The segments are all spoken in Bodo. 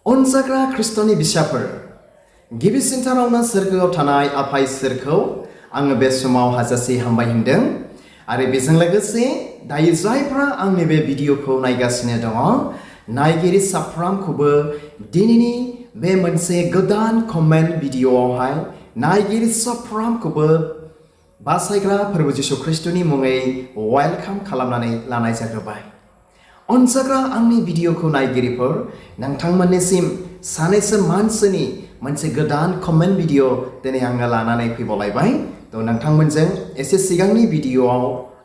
अनजाग्रा खृष्टनि बिसाफोर गिबिसिनथारावनो सोरगोआव थानाय आफा इसोरखौ आङो बे समाव हाजासे हामबाय होनदों आरो बेजों लोगोसे दायो जायफ्रा आंनि बे भिडिअखौ नायगासिनो दङ नायगिरि साफ्रोमखौबो दिनैनि बे मोनसे गोदान कमेन्ट भिडिअआवहाय नायगिरि साफ्रोमखौबो बासायग्रा फोरबो जिसु ख्रिस्टनि मुङै वेलकाम खालामनानै लानाय जाग्रोबाय। अनजाग्रा आंनि भिडिअखौ नायगिरिफोर नोंथांमोननिसिम सानैसो मानसिनि मोनसे गोदान कमेन्ट भिडिअ दिनै आङो लानानै फैबावलायबाय। थ' नोंथांमोनजों एसे सिगांनि भिडिअआव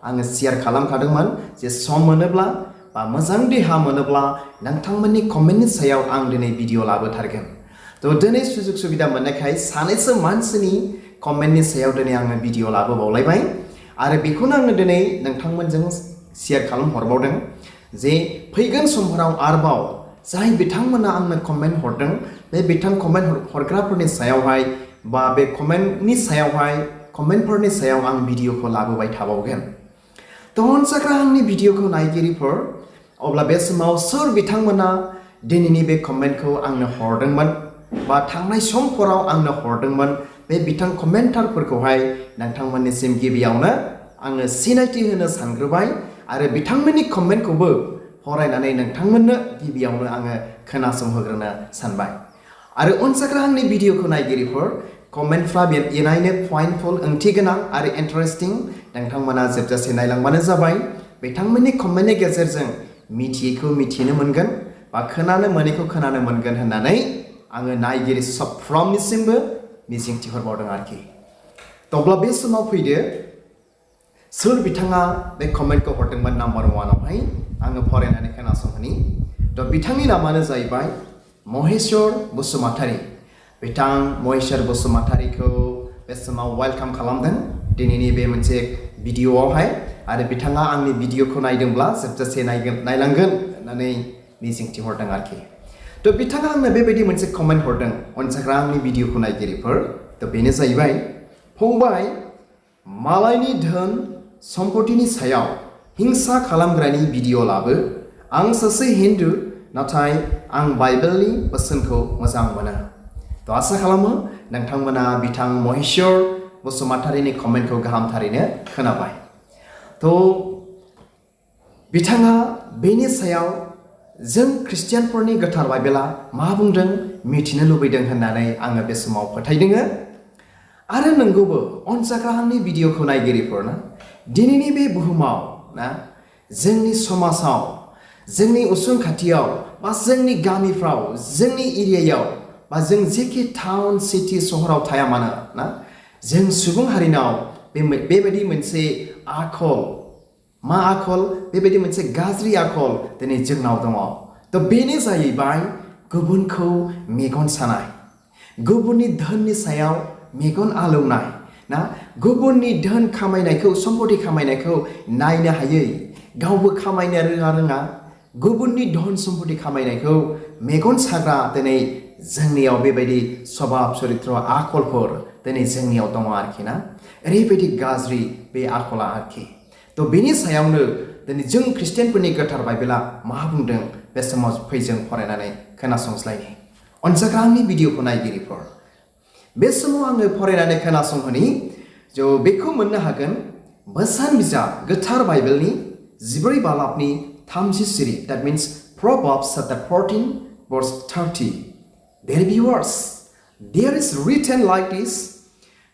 आङो शेयार खालामखादोंमोन जे सम मोनोब्ला बा मोजां देहा मोनोब्ला नोंथांमोननि कमेन्टनि सायाव आं दिनै भिडिअ लाबोथारगोन। थ' दिनै सुजुग सुबिदा मोननायखाय सानैसो मानसिनि कमेन्टनि सायाव दिनै आङो भिडिअ लाबोबावलायबाय आरो बेखौनो आङो दिनै नोंथांमोनजों शेयार खालामहरबावदों जे फैगोन समफोराव आरोबाव जाय बिथांमोना आंनो कमेन्ट हरदों बे कमेन्ट हरग्राफोरनि सायावहाय बा बे कमेन्टफोरनि सायाव आं भिडिअखौ लाबोबाय थाबावगोन। थ' अनजाग्रा आंनि भिडिअखौ नायगिरिफोर अब्ला बे समाव सोर बिथांमोना दिनैनि बे कमेन्टखौ आंनो हरदोंमोन बा थांनाय समफोराव आंनो हरदोंमोन बे कमेन्टारफोरखौहाय नोंथांमोननिसिम गिबियावनो आङो सिनायथि होनो सानग्रोबाय आरो बिथांमोननि कमेन्टखौबो फरायनानै नोंथांमोननो गिबियावनो आङो खोनासंहोग्रोनो सानबाय। आरो अनजाग्रा आंनि भिडिअखौ नायगिरिफोर कमेन्टफ्रा इनायनो पइन्टफुल ओंथि गोनां आरो इन्टारेस्टिं नोंथांमोना जोबजासे नायलांबानो जाबाय। बिथांमोननि कमेन्टनि गेजेरजों मिथियैखौ मिथिनो मोनगोन बा खोनानो मोनैखौ खोनानो मोनगोन होननानै आङो नायगिरि साफ्रोमनिसिमबो मिजिंथिहरबावदों आरोखि। अब्ला बे समाव फैदो सोर बिथाङा बे कमेन्टखौ हरदोंमोन नाम्बार 1आवहाय आङो फरायनानै खोनासंहोनि। थ' बिथांनि नामानो जाहैबाय महेश्वर बसुमतारी। बिथां महेश्वर बसुमतारीखौ बे समाव वेलकाम खालामदों दिनैनि बे मोनसे भिडिअआवहाय आरो बिथाङा आंनि भिडिअखौ नायदोंब्ला जोबजासे नायलांगोन होननानै मिजिंथिहरदों आरोखि। थ' बिथाङा आंनो बेबायदि मोनसे कमेन्ट हरदों अनजाग्रा आंनि भिडिअखौ नायगिरिफोर। थ' बेनो जाहैबाय फंबाय मालायनि धोन सम्पतिनि सायाव हिंसा खालामग्रानि भिडिअ लाबो। आं सासे हिन्दु नाथाय आं बाइबेलनि बोसोनखौ मोजां मोनो। थ' आसा खालामो नोंथांमोना बिथां महेश्वर बसुमतारीनि कमेन्टखौ गाहामथारैनो खोनाबाय। थ' बिथाङा बेनि सायाव जों ख्रिस्टियानफोरनि गोथार बाइबेला मा बुंदों मिथिनो लुबैदों होननानै आङो बे समाव फोथायदों। आरो नंगौबो अनजाग्रा आंनि भिडिअखौ नायगिरिफोरना दिनैनि बे बुहुमाव ना जोंनि समाजाव जोंनि उसुं खाथियाव बा जोंनि गामिफ्राव जोंनि एरियायाव बा जों जेखि टाउन सिटि सहराव थाया मानो ना जों सुबुं हारिनाव बेबायदि मोनसे आखल बेबायदि मोनसे गाज्रि आखल दिनै जोंनाव दङ। थ' बेनो जाहैबाय गुबुनखौ मेगन सानाय, गुबुननि धोननि सायाव मेगन आलौनाय ना गुबुननि धोन खामायनायखौ सम्पति खामायनायखौ नायनो हायै, गावबो खामायनो रोङा गुबुननि धन सम्पति खामायनायखौ मेगन साग्रा दिनै जोंनियाव बेबायदि स्वभाब चरित्र आखलफोर दिनै जोंनियाव दङ आरोखि ना ओरैबायदि गाज्रि बे आखला आरोखि। थ' बेनि सायावनो दिनै जों ख्रिस्टियानफोरनि गोथार बाइबेला मा बुंदों बे समाव फैजों फरायनानै खोनासंस्लायनि। अनजाग्रा आंनि भिडिअखौ नायगिरिफोर बे समाव आङो फरायनानै खोनासंहोनि ज' बेखौ मोननो हागोन बोसोन बिजाब गोथार बाइबेलनि 14 बालाबनि 30 सिरि that means Proverbs chapter 14 verse 30. Dear viewers, there is written like this: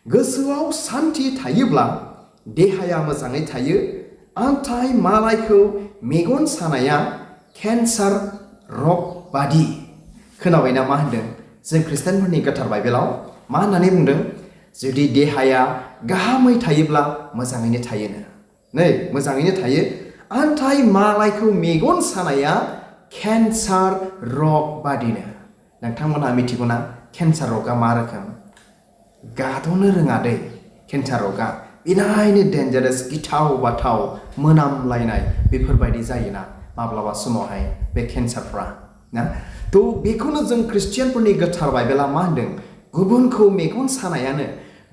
गोसोआव सान्थि थायोब्ला देहाया मोजाङै थायो, आन्थाय मालायखौ मेगन सानाया केन्सार रग बादि। खोनाबायना मा होनदों जों ख्रिस्टियानफोरनि गोथार बाइबेलाव मा होननानै बुंदों जुदि देहाया गाहामै थायोब्ला मोजाङैनो थायोनो नै मोजाङैनो थायो, आन्थाय मालायखौ मेगन सानाया केन्सार रग बादिनो। नोंथांमोनहा मिथिगौना केन्सार रगआ मा रोखोम? गाद'नो रोङा दै केन्सार रगआ इनायनो डेन्जारास गिथाव बाथाव मोनामलायनाय बेफोरबायदि जायोना माब्लाबा समावहाय बे केन्सारफ्रा ना। थ' बेखौनो जों ख्रिस्टियानफोरनि गोथार बाइबेला मा होनदों गुबुनखौ मेगन सानायानो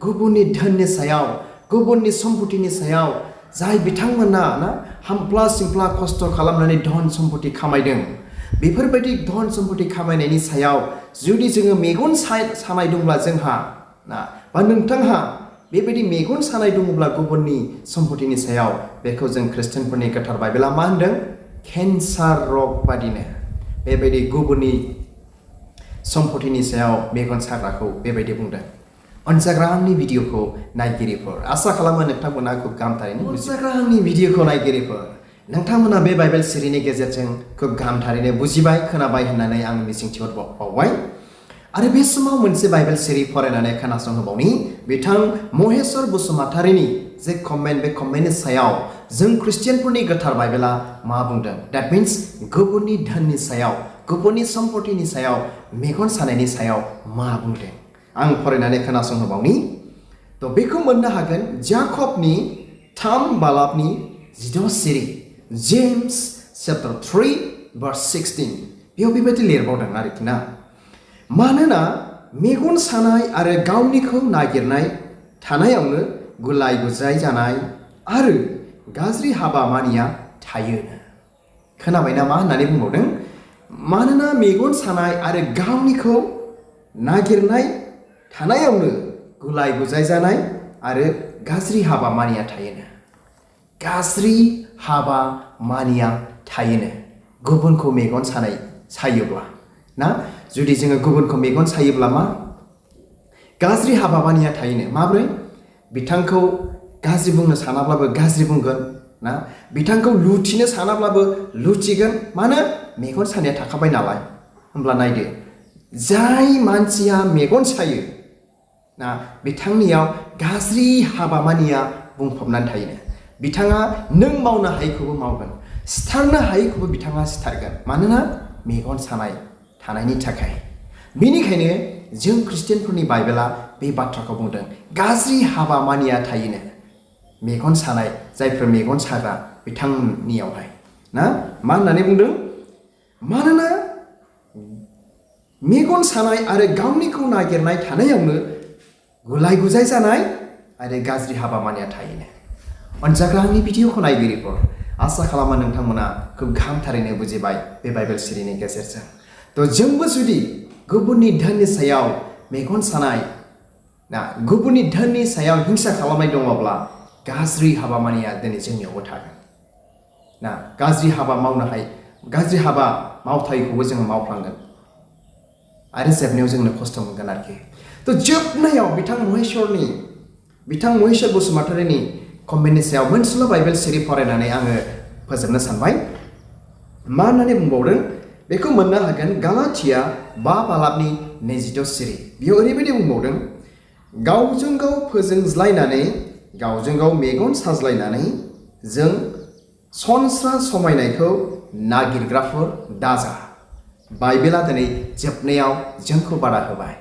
गुबुननि धोननि सायाव गुबुननि सम्पतिनि सायाव जाय बिथांमोना ना हामफ्ला सिमफ्ला खस्थ' खालामनानै धन सम्पति खामायदों बेफोरबायदि धन सम्पति खामायनायनि सायाव जुदि जोङो मेगन सानाय दंब्ला जोंहा ना बा नोंथांहा बेबायदि मेगन सानाय दङब्ला गुबुननि सम्पतिनि सायाव बेखौ जों खृष्टानफोरनि गोथार बाइबेला मा होनदों केन्सार रग बादिनो बेबायदि गुबुननि सम्पतिनि सायाव मेगन साग्राखौ बेबायदि बुंदों अनसाग्रा आंनि भिडिअखौ नायगिरिफोर आसा खालामो नोंथांमोना खुब गाहामथारैनो अनसाग्रा आंनि भिडिअखौ नायगिरिफोर नोंथांमोना बे बाइबेल सिरिनि गेजेरजों खुब गाहामथारैनो बुजिबाय खोनाबाय होननानै आं मिजिंथिहरबावबाय आरो बे समाव मोनसे बाइबेल सिरि फरायनानै खोनासंहोबावनि बिथां महेश्वर बसुमतारिनि जे कमेन्ट बे कमेन्टनि सायाव जों खृष्टियानफोरनि गोथार बाइबेला मा बुंदों दैट मीन्स गुबुननि धननि सायाव गुबुननि सम्पतिनि सायाव मेगन सानायनि सायाव मा बुंदों आं फरायनानै खोनासंहोबावनि थ' बेखौ मोननो हागोन जाकबनि 3 बालाबनि 16 सिरि जेम्स चैप्टार 3 verse 16 बेयाव बेबायदि लिरबावदों आरोखि ना मानोना मेगन सानाय आरो गावनिखौ नागिरनाय थानायावनो गुलाय गुजाय जानाय आरो गाज्रि हाबा मानिया थायोनो खोनाबायना मा होननानै बुंबावदों मानोना मेगन सानाय आरो गावनिखौ नागिरनाय थानायावनो गुलाय गुजाय जानाय आरो गाज्रि हाबा मानिया थायोनो गाज्रि हाबा मानिया थायोनो गुबुनखौ मेगन सायोब्ला ना जुदि जोङो गुबुनखौ मेगन सायोब्ला मा गाज्रि हाबा मानिया थायोनो माब्रै बिथांखौ गाज्रि बुंनो सानाब्लाबो गाज्रि बुंगोन ना बिथांखौ लुथिनो सानाब्लाबो लुथिगोन मानो मेगन सानाया थाखाबाय नालाय होमब्ला नायदो जाय मानसिया मेगन सायो ना बिथांनियाव गाज्रि हाबा मानिया बुंफबनानै थायोनो बिथाङा नों मावनो हायैखौबो मावगोन सिथारनो हायैखौबो बिथाङा सिथारगोन मानोना मेगन सानाय थानायनि थाखाय बेनिखायनो जों खृष्टियानफोरनि बाइबेला बे बाथ्राखौ बुंदों गाज्रि हाबा मानिया थायोनो मेगन सानाय जायफोर मेगन साग्रा बिथांनियावहाय ना मा होननानै बुंदों मानोना मेगन सानाय आरो गावनिखौ नागिरनाय थानायावनो गुलाय गुजाय जानाय आरो गाज्रि हाबा मानिया थायोनो अनजाग्रा आंनि भिडिअखौ नायगिरिफोर आसा खालामो नोंथांमोना खुब गाहामथारैनो बुजिबाय बे बाइबेल सिरिनि गेजेरजों थ' जोंबो जुदि गुबुननि धोननि सायाव मेगन सानाय ना गुबुननि धोननि सायाव हिंसा खालामनाय दङब्ला गाज्रि हाबा मानिया दिनै जोंनियावबो थागोन ना गाज्रि हाबा मावथायखौबो जोङो मावफ्लांगोन आरो जोबनायाव जोंनो खस्थ' मोनगोन आरोखि थ' जोबनायाव बिथां महेश्वर बसुमतारिनि कमेन्टनि सायाव मोनसेल' बाइबेल सिरि फरायनानै आङो फोजोबनो सानबाय मा होननानै बुंबावदों बेखौ मोननो हागोन गालाथिया 5 बालाबनि 22 सिरि बेयाव ओरैबायदि बुंबावदों गावजों गाव फोजोंज्लायनानै गावजों गाव मेगन साज्लायनानै जों सनस्रा समायनायखौ नागिरग्राफोर दाजा बाइबेला दिनै जोबनायाव जोंखौ बादा होबाय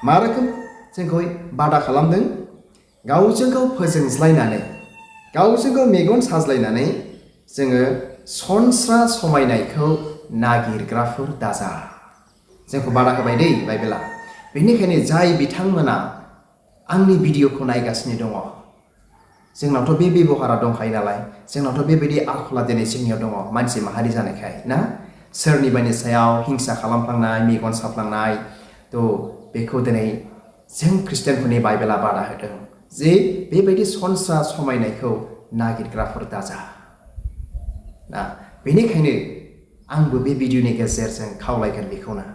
मा रोखोम जोंखौ बादा खालामदों गावजों गाव फोजोंज्लायनानै गावजों गाव मेगन साज्लायनानै जोङो सनस्रा समायनायखौ नागिरग्राफोर दाजा जोंखौ बादा होबाय दै बाइबेला बेनिखायनो जाय बिथांमोना आंनि भिडिअखौ नायगासिनो दङ जोंनावथ' बे बेबहारा दंखायो नालाय जोंनावथ' बेबायदि आखला दिनै जोंनियाव दङ मानसि माहारि जानायखाय ना सोरनिबानि सायाव हिंसा खालामफ्लांनाय मेगन साफ्लांनाय थ' बेखौ दिनै जों खृष्टियानफोरनि बाइबेला बादा होदों जे बेबायदि सनस्रा समायनायखौ नागिरग्राफोर दाजा ना बेनिखायनो आंबो बे भिडिअनि गेजेरजों खावलायगोन बेखौनो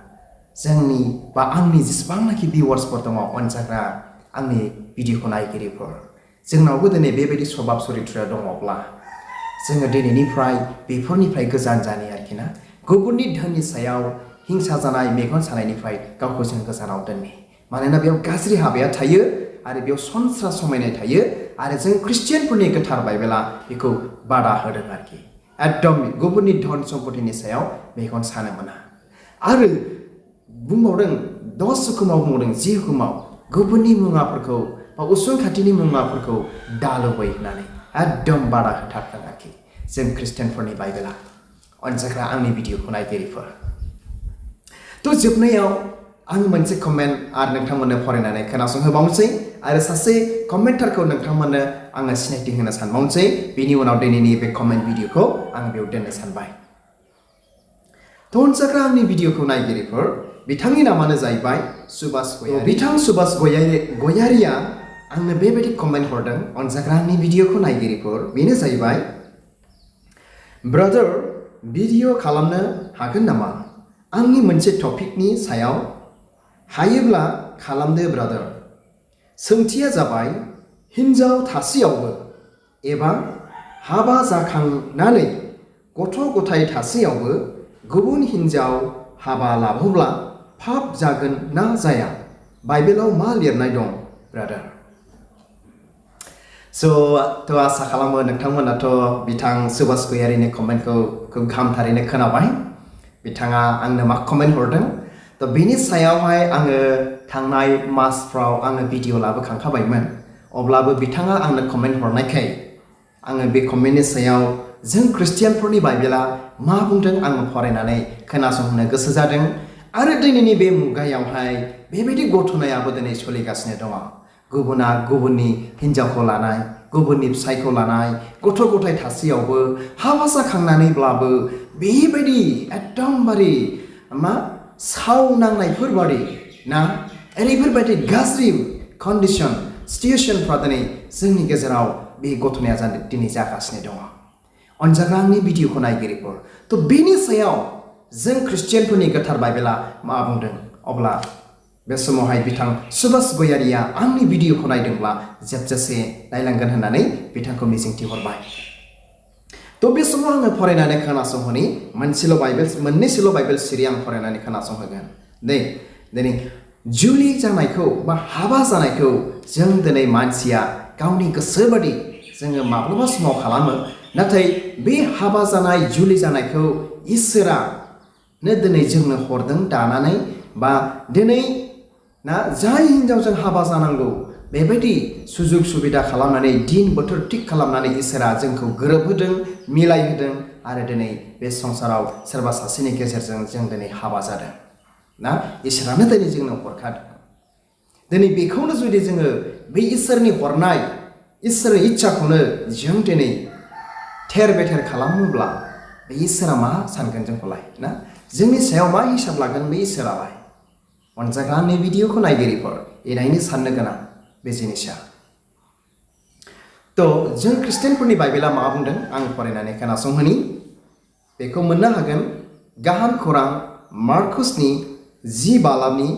जोंनि बा आंनि जेसेबांनाखि भिउवार्सफोर दङ अनजाग्रा आंनि भिडिअखौ नायगिरिफोर जोंनावबो दिनै बेबायदि स्वभाब चरित्रआ दङब्ला जोङो दिनैनिफ्राय बेफोरनिफ्राय गोजान जानाय आरोखि ना गुबुननि धोननि सायाव हिंसा जानाय मेगन सानायनिफ्राय गावखौ जों गोजानाव दोननि मानोना बेयाव गाज्रि हाबाया थायो आरो बेयाव सनस्रा समायनाय थायो आरो जों खृष्टियानफोरनि गोथार बाइबेला बेखौ बादा होदों आरोखि एकदम गुबुननि धन सम्पतिनि सायाव मेगन सानो मोना आरो बुंबावदों 10 हुकुमाव बुंदों 10 हुकुमाव गुबुननि मुवाफोरखौ बा उसुं खाथिनि मुवाफोरखौ दालुबै होननानै एकदम बादा होथारदों आरोखि जों खृष्टियानफोरनि बाइबेला अनजाग्रा आंनि भिडिअखौ नायगिरिफोर थ' जोबनायाव आं मोनसे कमेन्ट आरो नोंथांमोननो फरायनानै खोनासंहोबावनोसै आरो सासे कमेन्टारखौ नोंथांमोननो आङो सिनायथि होनो सानबावनोसै बेनि उनाव दिनैनि बे कमेन्ट भिडिअखौ आं बेयाव दोननो सानबाय अनजाग्रा आंनि भिडिअखौ नायगिरिफोर बिथांनि नामानो जाहैबाय सुभाष गयारी। बिथां सुभाष गयारिया आंनो बेबायदि कमेन्ट हरदों अनजाग्रा आंनि भिडिअखौ नायगिरिफोर, बेनो जाहैबाय ब्रादार भिडिअ खालामनो हागोन नामा? आंनि मोनसे टपिकनि सायाव हायोब्ला खालामदो ब्रादार। सोंथिया जाबाय हिन्जाव थासेयावबो एबा हाबा जाखांनानै गथ' गथाय थासेयावबो गुबुन हिन्जाव हाबा लाबोब्ला पाप जागोन ना जाया? बाइबेलाव मा लिरनाय दं ब्रादार? थ' आसा खालामो नोंथांमोनाथ' बिथां सुभाष गयारिनि कमेन्टखौ खोब गाहामथारैनो खोनाबाय। बिथाङा आंनो मा कमेन्ट हरदों। थ' बेनि सायावहाय आङो थांनाय मासफ्राव आङो भिडिअ लाबोखांखाबायमोन। अब्लाबो बिथाङा आंनो कमेन्ट हरनायखाय आङो बे कमेन्टनि सायाव जों ख्रिस्टियानफोरनि बाइबेला मा बुंदों आङो फरायनानै खोनासंनो गोसो जादों। आरो दिनैनि बे मुगायावहाय बेबायदि घटनायाबो दिनै सोलिगासिनो दङ। गुबुना गुबुननि हिन्जावखौ लानाय, गुबुननि फिसायखौ लानाय, गथ' गथाय थासेयावबो हाबा जाखांनानैब्लाबो बेबायदि एकदमबारे साव नांनायफोर बादि ना ओरैफोरबायदि गाज्रि कन्डिसन सिटुएसनफ्रा दिनै जोंनि गेजेराव बे घटनाया दिनै जागासिनो दङ। अनजाग्रा आंनि भिडिअखौ नायगिरिफोर, थ' बेनि सायाव जों ख्रिस्टियानफोरनि गोथार बाइबेला मा बुंदों? अब्ला बे समावहाय बिथां सुभाष गयारिया आंनि भिडिअखौ नायदोंब्ला जोबजासे नायलांगोन होननानै बिथांखौ मिजिंथिहरबाय। थ' बे समाव आङो फरायनानै खोनासंहोनि मोननैसोल' बाइबेल सिरि आं फरायनानै खोनासंहोगोन। दिनै जुलि जानायखौ बा हाबा जानायखौ जों दिनै मानसिया गावनि गोसो बादि जोङो माब्लाबा समाव खालामो। नाथाय बे हाबा जानाय जुलि जानायखौ इसोरानो दिनै जोंनो हरदों दानानै, बा दिनै जाय हिन्जावजों हाबा जानांगौ बेबायदि सुजुग सुबिदा खालामनानै दिन बोथोर थिग खालामनानै इसोरा जोंखौ गोरोबहोदों, मिलायहोदों। आरो दिनै बे संसाराव सोरबा सासेनि गेजेरजों जों दिनै हाबा जादों ना इसोरानो दिनै जोंनो हरखादों। दिनै बेखौनो जुदि जोङो बै इसोरनि हरनाय इसोरनि इच्छाखौनो जों दिनै थेर बेथेर खालामोब्ला बे इसोरा मा सानगोन जोंखौलाय ना? जोंनि सायाव मा हिसाब लागोन बे इसोरालाय? अनजाग्रा आंनि भिडिअखौ नायगिरिफोर, एनायनो साननो गोनां बे जिनिसा। थ' जों ख्रिस्टियानफोरनि बाइबेला मा बुंदों आं फरायनानै खोनासंहोनि। बेखौ मोननो हागोन गाहाम खौरां मार्कुसनि 10 बालाबनि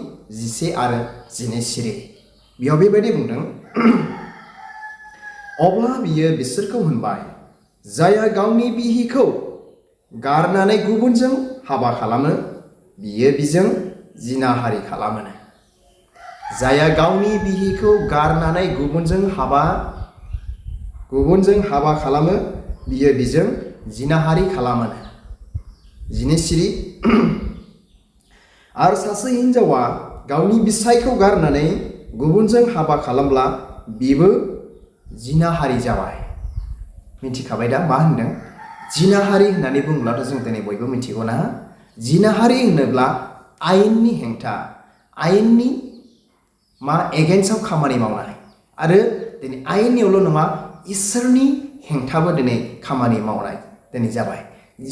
11 आरो 12 सिरि। बेयाव बेबायदि बुंदों अब्ला बियो बिसोरखौ होनबाय, जायहा गावनि बिहिखौ गारनानै गुबुनजों हाबा खालामो बियो बिजों जिनाहारि खालामो। जायहा गावनि बिहिखौ गारनानै गुबुनजों हाबा खालामो बियो बिजों जिनाहारि खालामो। 12 सिरि आरो सासे हिन्जावा गावनि बिसायखौ गारनानै गुबुनजों हाबा खालामब्ला बिबो जिनाहारि जाबाय। मिथिखाबाय दा मा होनदों? जिनाहारि होननानै बुङोब्लाथ' जों दिनै बयबो मिथिगौ ना? जिनाहारि होनोब्ला आयेननि हेंथा, आयेननि एगेन्स्टआव खामानि मावनाय। आरो दिनै आयेननियावल' नङा, इसोरनि हेंथाबो दिनै खामानि मावनाय दिनै जाबाय।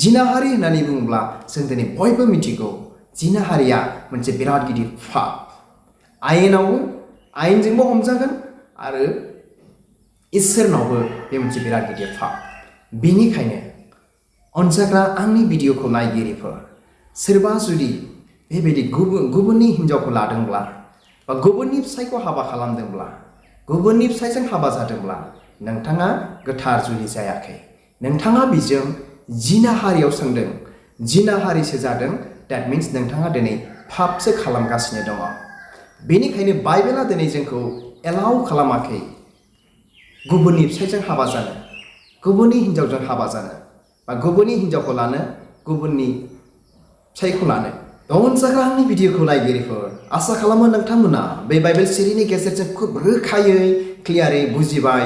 जिनाहारि होननानै बुङोब्ला जों दिनै बयबो मिथिगौ जिनाहारिया मोनसे बिराद गिदिर पाप। आयेनजोंबो हमजागोन आरो इसोरनावबो बे मोनसे बिराद गिदिर पाप। बेनिखायनो अनजाग्रा आंनि भिडिअखौ नायगिरिफोर, सोरबा जुदि बेबायदि गुबुननि हिन्जावखौ लादोंब्ला बा गुबुननि फिसायखौ हाबा खालामदोंब्ला, गुबुननि फिसायजों हाबा जादोंब्ला नोंथाङा गोथार जुलि जायाखै। नोंथाङा बिजों जिनाहारियाव सोंदों, जिनाहारिसो जादों। द्याट मिन्स नोंथाङा दिनै पापसो खालामगासिनो दङ। बेनिखायनो बाइबेला दिनै जोंखौ एलाउ खालामाखै गुबुननि फिसायजों हाबा जानो, गुबुननि हिन्जावजों हाबा जानो, बा गुबुननि हिन्जावखौ लानो, गुबुननि फिसायखौ लानो। अनजाग्रा आंनि भिडिअखौ नायगिरिफोर, आसा खालामो नोंथांमोना बे बाइबेल सिरिनि गेजेरजों खोब रोखायै क्लियारै बुजिबाय।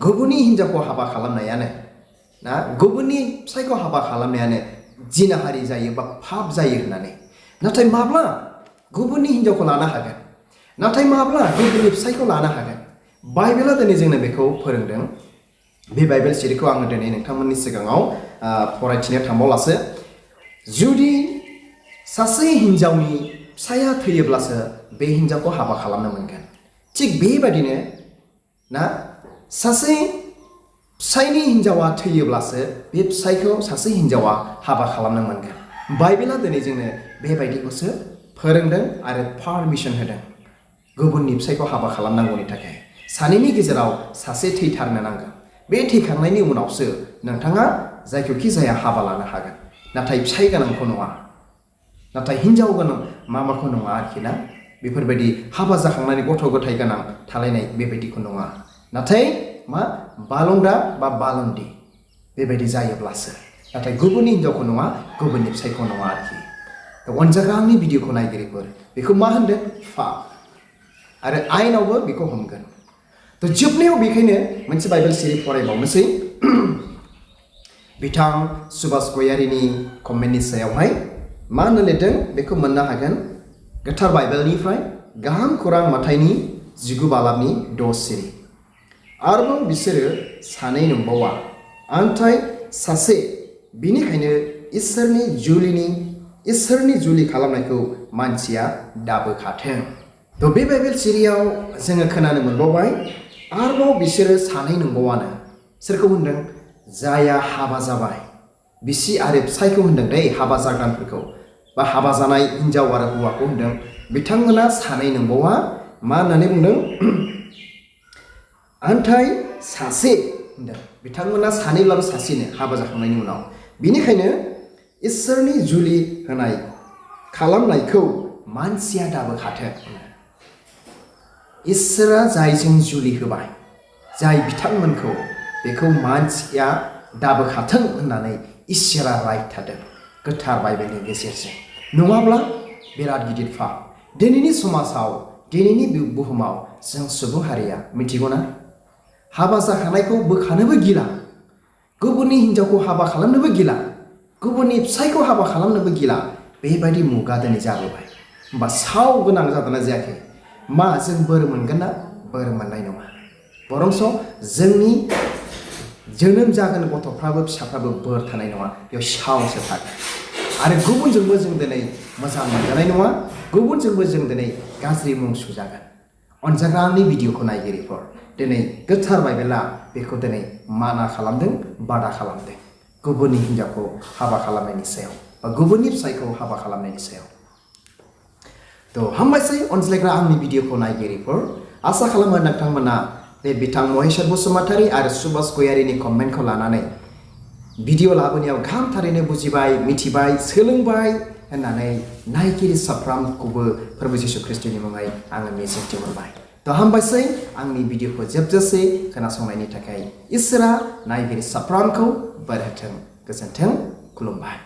गुबुननि हिन्जावखौ हाबा खालामनायानो गुबुननि फिसायखौ हाबा खालामनायानो जिनाहारि जायो बा पाप जायो होननानै। नाथाय माब्ला गुबुननि हिन्जावखौ लानो हागोन? नाथाय माब्ला गुबुननि फिसायखौ लानो हागोन? बाइबेला दिनै जोंनो बेखौ फोरोंदों। बे बाइबेल सिरिखौ आङो दिनै नोंथांमोननि सिगाङाव फरायथिनो थांबावलासो। जुदि सासे हिन्जावनि फिसाया थैयोब्लासो बे हिन्जावखौ हाबा खालामनो मोनगोन। थिग बेबादिनो ना सासे फिसायनि हिन्जावा थैयोब्लासो बे फिसायखौ सासे हिन्जावा हाबा खालामनो मोनगोन। बाइबेला दिनै जोंनो बेबायदिखौसो फोरोंदों आरो पारमिसन होदों। गुबुननि फिसायखौ हाबा खालामनांगौनि थाखाय सानैनि गेजेराव सासे थैथारनो नांगोन। बे थैखांनायनि उनावसो नोंथाङा जायखौखि जाया हाबा लानो हागोन। नाथाय फिसाय गोनांखौ नङा, नाथाय हिन्जाव गोनां मामाखौ नङा आरोखि ना। बेफोरबायदि हाबा जाखांनानै गथ' गथाय गोनां थालायनाय बेबायदिखौ नङा। नाथाय मा बालन्दा बा बालन्दि बेबायदि जायोब्लासो, नाथाय गुबुननि हिन्जावखौ नङा, गुबुननि फिसायखौ नङा आरोखि। अनजाग्रा आंनि भिडिअखौ नायगिरिफोर बेखौ मा होनदों? पाप। आरो आयेनावबो बेखौ हमगोन। जोबनायाव बेखायनो मोनसे बाइबेल सिरि फरायबावनोसै। बिथां सुभाष गयारिनि कमेन्टनि सायावहाय मा होननो लिरदों बेखौ मोननो हागोन गोथार बाइबेलनिफ्राय गाहाम खौरां माथाइनि 19 बालाबनि 6 सिरि। आरोबाव बिसोरो सानै नंबावा, आन्थाय सासे। बिनिखायनो इसोरनि जुलि खालामनायखौ मानसिया दाबोखाथों। बे बाइबेल सिरियाव जोङो खोनानो मोनबावबाय आरोबाव बिसोरो सानै नंबावानो। सोरखौ होनदों? जाया हाबा जाबाय, बिसि आरो फिसायखौ होनदों दै, हाबा जाग्राफोरखौ बा हाबा जानाय हिन्जाव आरो हौवाखौ होनदों। बिथांमोना सानै नंबावा, मा होननानै बुंदों? आन्थाय सासे होनदों। बिथांमोना सानैब्लाबो सासेनो हाबा जाखांनायनि उनाव। बिनिखायनो इसोरनि जुलि होनाय खालामनायखौ मानसिया दाबोखाथों। इसोरा जायजों जुलि होबाय, जाय बिथांमोनखौ, बेखौ मानसिया दाबोखाथों होननानै इसोरा रायथादों गोथार बाइबेलनि गेजेरजों। नङाब्ला बिराद गिदिर पाप। दिनैनि समाजाव, दिनैनि बुहुमाव जों सुबुं हारिया मिथिगौना, हाबा जाखानायखौ बोखानोबो गिला, गुबुननि हिन्जावखौ हाबा खालामनोबो गिला, गुबुननि फिसायखौ हाबा खालामनोबो गिला। बेबायदि मुगा दिनै जाबोबाय। होमबा साव गोनां जादोंना जायाखै? मा जों बोर मोनगोन ना? बोर मोननाय नङा। बरंस जोंनि जोनोम जागोन गथ'फ्राबो फिसाफ्राबो बोर थानाय नङा। बेयाव सावसो थागोन। आरो गुबुनजोंबो जों दिनै मोजां मोनजानाय नङा, गुबुनजोंबो जों दिनै गाज्रि मुं सुजागोन। अनजाग्रा आंनि भिडिअखौ नायगिरिफोर, दिनै गोथार बाइबेला बेखौ दिनै माना खालामदों, बादा खालामदों गुबुननि हिन्जावखौ हाबा खालामनायनि सायाव बा गुबुननि फिसायखौ हाबा खालामनायनि सायाव। हामबायसै अनज्लायग्रा आंनि भिडिअखौ नायगिरिफोर। आसा खालामो नोंथांमोना बे बिथां महेश्वर बसुमतारी आरो सुभाष गयारिनि कमेन्टखौ लानानै भिडिअ लाबोनायाव गाहाम थारैनो बुजिबाय, मिथिबाय, सोलोंबाय होननानै नायगिरि साफ्रोमखौबो प्रभु जिशु ख्रीष्टनि मुङै आङो मिजिंथिहरबाय। हामबायसै आंनि भिडिअखौ जोबजासे खोनासंनायनि थाखाय। इसोरा नायगिरि साफ्रोमखौ बोर होथों। गोजोन्थों। खुलुमबाय।